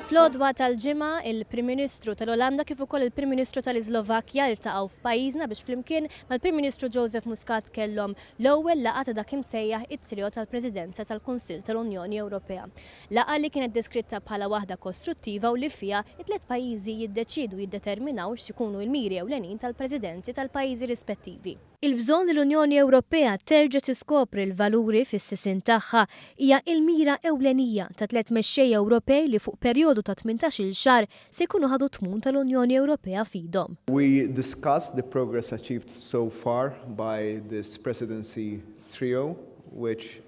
Fl-għodwa tal-Ġimgħa, il-Prim Ministru tal-Olanda kif ukoll il-Prim Ministru tal-Islovakkja ltaqgħu f'pajjiżna biex flimkien mal-Prim Ministru Joseph Muscat kellhom l-ewwel laqgħa ta' dak imsejjaħ it-trio tal-Presidenza tal-Kunsill tal-Unjoni Ewropea. Laqgħa li kienet deskritta bħala waħda kostruttiva u li fiha t-tliet pajjiżi jiddeċiedu u jiddeterminaw x'ikunu l-miri ewlenin tal-Presidenzi tal-pajjiżi rispettivi. Il-bżonn li l-Unjoni Ewropea terġa' tiskopri l-valuri fis-sisien tagħha hija l-mira ewlenija ta' tlett mexxejja Ewropej li fuq perjodu ta' tmintax-il xahar se jkunu ħadu t-tmun tal-Unjoni Ewropea f'idhom. We discussed the progress achieved so far by this presidency trio, which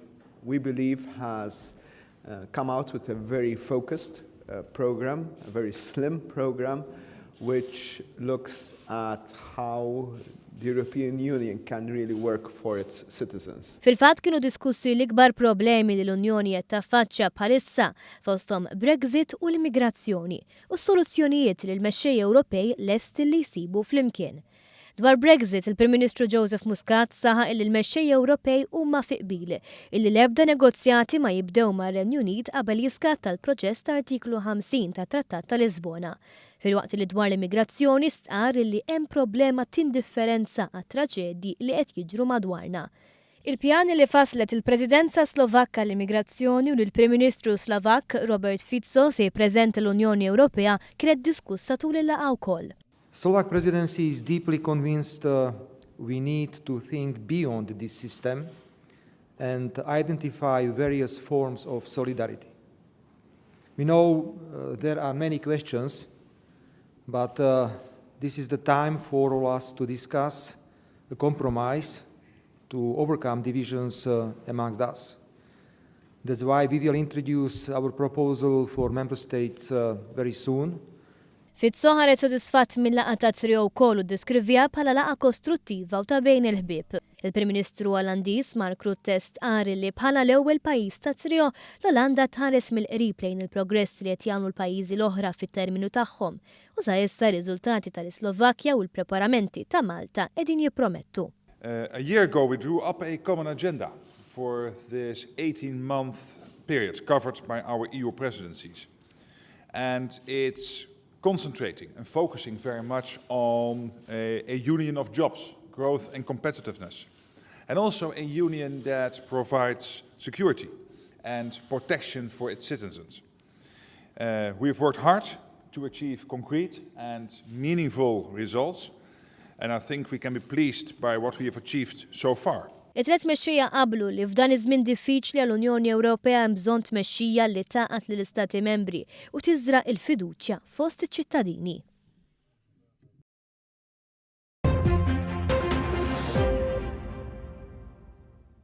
we believe has come out with a very focused program, a very slim program, which looks at how the European Union can really work for its citizens. Fil-fatt kienu diskussi l-ikbar problemi li l-Unjoni qed taffaċċja bħalissa, fosthom Brexit u l-immigrazzjoni, u s-soluzzjonijiet li l-mexxejja Ewropej lesti li jsibu flimkien. Dwar Brexit, il-Prim Ministru Joseph Muscat saħaq illi l-mexxejja Ewropej huma fi qbil illi l-ebda negozjati ma jibdew mar-Renju Unit qabel jiskatta l-proċess ta' Artiklu 50 tat-Trattat ta' Lisbona. Filwaqt li dwar l-immigrazzjoni stqarr illi hemm problema t'indifferenza għat-traġedji li qed jiġru madwarna. Il-pjan li fasslet il-Presidenza Slovakka għall-immigrazzjoni u li l-Prim Ministru Slovakk Robert Fico se jippreżenta l-Unjoni Ewropea kienet diskussa tul il-laqgħa wkoll. Slovak presidency is deeply convinced we need to think beyond this system and identify various forms of solidarity. We know there are many questions, but this is the time for all us to discuss a compromise to overcome divisions amongst us. That's why we will introduce our proposal for member states very soon. Fico ħareġ sodisfatt mil-laqgħa tat-trio wkoll u ddeskriviha bħala laqgħa kostruttiva u ta' bejn il-ħbieb. Il-Prim Ministru Olandiż Mark Rutte stqarr li bħala l-ewwel pajjiż tat-trio, l-Olanda tħares mill-qrib lejn il-progress li qed jagħmlu l-pajjiżi l-oħra fit-terminu tagħhom u sa issa r-riżultati tal-Islovakkja u l-preparamenti ta' Malta qegħdin jippromettu. A year ago we drew up a common agenda for this 18-month period covered by our EU presidencies. And it's concentrating and focusing very much on a, a union of jobs, growth and competitiveness. And also a union that provides security and protection for its citizens. Uh, we have worked hard to achieve concrete and meaningful results, and I think we can be pleased by what we have achieved so far. It-tliet mexxejja qablu li f'dan iż-żmien diffiċli għall-Unjoni Ewropea hemm bżonn tmexxija li tgħaqqad lill-Istati Membri u tiżra' l-fiduċja fost iċ-ċittadini.